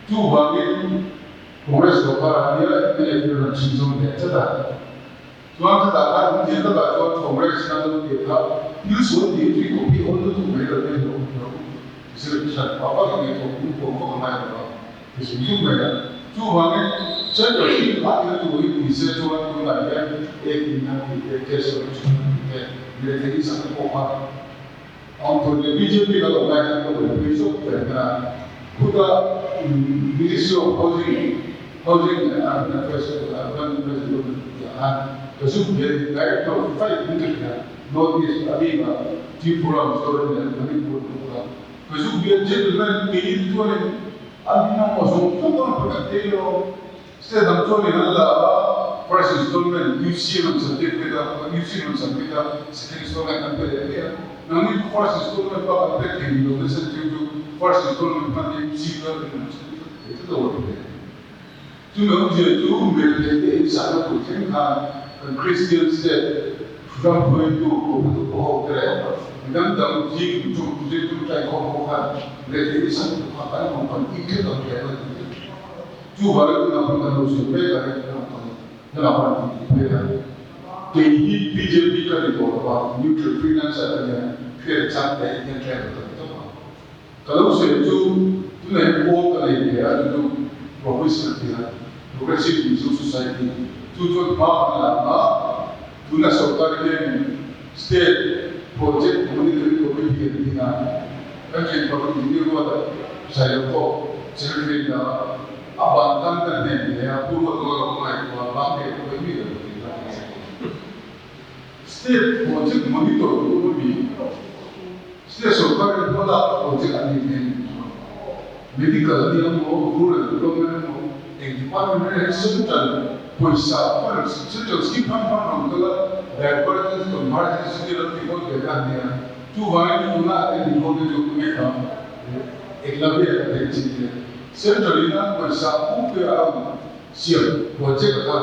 Chuvangin Congress sorkar ah hian mla hi rawn chhunzawm leh tlat a. Chuan ka dah khan hun dial takah chuan Congress na lo tih kha thil sual tih tui kawp hi awl lutuk mai lo te lo lo zir hran pah vak a ngaihtuah pum puam vak a ngai lo a ti zung zung mai a. Chuvangin Central hi kha thil tur hi ti se chuan tunah hian ek in an tih te, cash collection an tih te, lehkha in sak te pawh kha a awm thei leh bjp kan awm lai khan ka buaipui zawk ber hman a. Khutah Ministry of Housing Housing and Urban Affairs Urban Affairs Development tih ah khan ka zuk ve a ni. Director five in ka hria North East a bik ah Tripura, Mizoram leh Manipur te bawk a. Ka zuk ve a gentleman kei chuanin an hmang aw zawng zawng a rawn pe vek thei lo. State dang chuanin an la a, first installment UC rawn submit a, UC rawn submit a, second installment an pe leh mai a. Nangni chu first installment bak an pek thei ni lo nasa chu chu first installment hman hi UC kha an rawn submit thei tlat lo a ti ve. Chumi awmzia chu mirethei te in sahna tur thleng khan kan Christian state ram hruaitu kohhran upa ho te leh midang dang zing tum zing tum tlai khawm ho khan mirethei in sahna tur kha kan awm kan inkhel ang hle a ti ve. Chuvangin tunah pawh kan lo zir mek a, heng hnam ang hnamah pawh an tih tih phei a. Kei hi bjp ka ni tawh lova, neutral freelancer ka nia, hriat chang te hian hriat ka ni tawp ang. Ka lo sawi chu tunah hian pawl ka nei ve a, chu chu Progress ka ti a, Progressive Mizo Society, chu chuan hma kan la ang a, tuna sorkar hianin State Project Monitoring Committee an din a, kan ṭhenpang engineer ruata Sailo pawh secretary dah a, a ban tan kan hnen hle a, Pu Ruat Ruala pawh ngaihtuah a bang ve pawh hi mi lo ti ta a ni. State Project Monitor tu a mi, State sorkar in hma lak project an nih hnen Medical a nia maw, Rural Development a maw, eng department reng reng central pawisa funds, central scheme hrang hrang rawn kal a, divergence, convergence te lo tih kual ve kha a nia. Chuvangin tuna a en ho te chu ka ekla ve a theih chin te. Central in a pawisa pum te a rawn siam project a kha.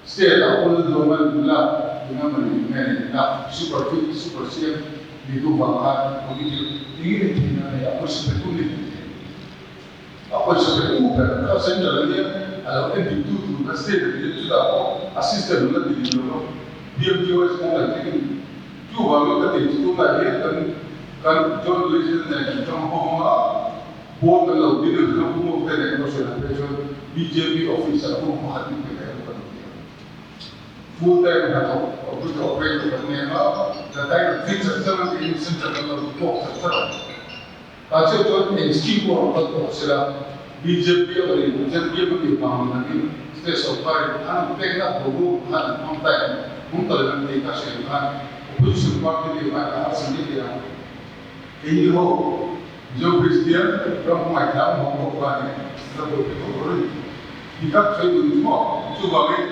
State ah Pu Lalduhawma nula tuna mani nge ni la super fit super siam ni duh vang khan committee eng nge theihna a nei a pawisa pe tu ni thei thei a pawisa pe tu ber kha central a nia a lo en dik tu tur kha state a nia chutah pawh a system la ti dik lo PMGOS kawng kan thleng chuvangin ka tih chu tunah hian kan kan John Louis nen kan tang hawng a. Pawl kan lo din ang kha Pu Mawte leh Rosena te chuan bjp office ah room pakhat min pe leh ang kan ti a. Full time hnathawk computer operator kan nei ang a, the time of things an chang a tiin centre kan lo talk chat chat a. Tah chiah chuan eng scheme pawh rawn kal tawh sela bjp a awm in ZPM a tih vang ni lovin state sorkar in an pekna boruak khan an hmang ta em? Mungtal an tih ka hriat khan Opposition party nih vai a harsa mai thei ang. Keini ho Mizo Kristian ram hmangaih thiam hawng ho khan in la buaipui tawh lo reng. Ti tak sawi duh ni maw? Chuvangin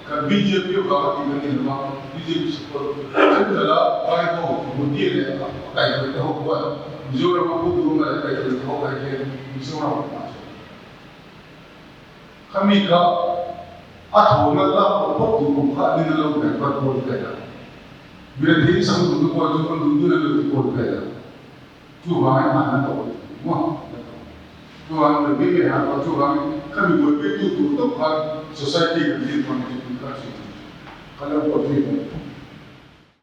kan bjp avanga tih kan ni lo va, bjp support Central a vai ho Modi leh a kaihhruaite ho khuan Mizoram a Pu Duruma leh kaihhruaite ho ai hian Mizoram a hmah zawk. Khami kha a thawhna lak pawh pawp tur awm kha nin a lo hnai vat kawl vel a. Mirethei sang duhna pawh chu an duh dun a lo ti kawl vel a. Chuvangin an la tawh lo tih maw an la tawh. Chuvangin mai mai mai han tawh chuvangin khami buaipui tu tur tawp khan society kan din hman chu tun kha a hrilh ang. Ka lo buaipui ang.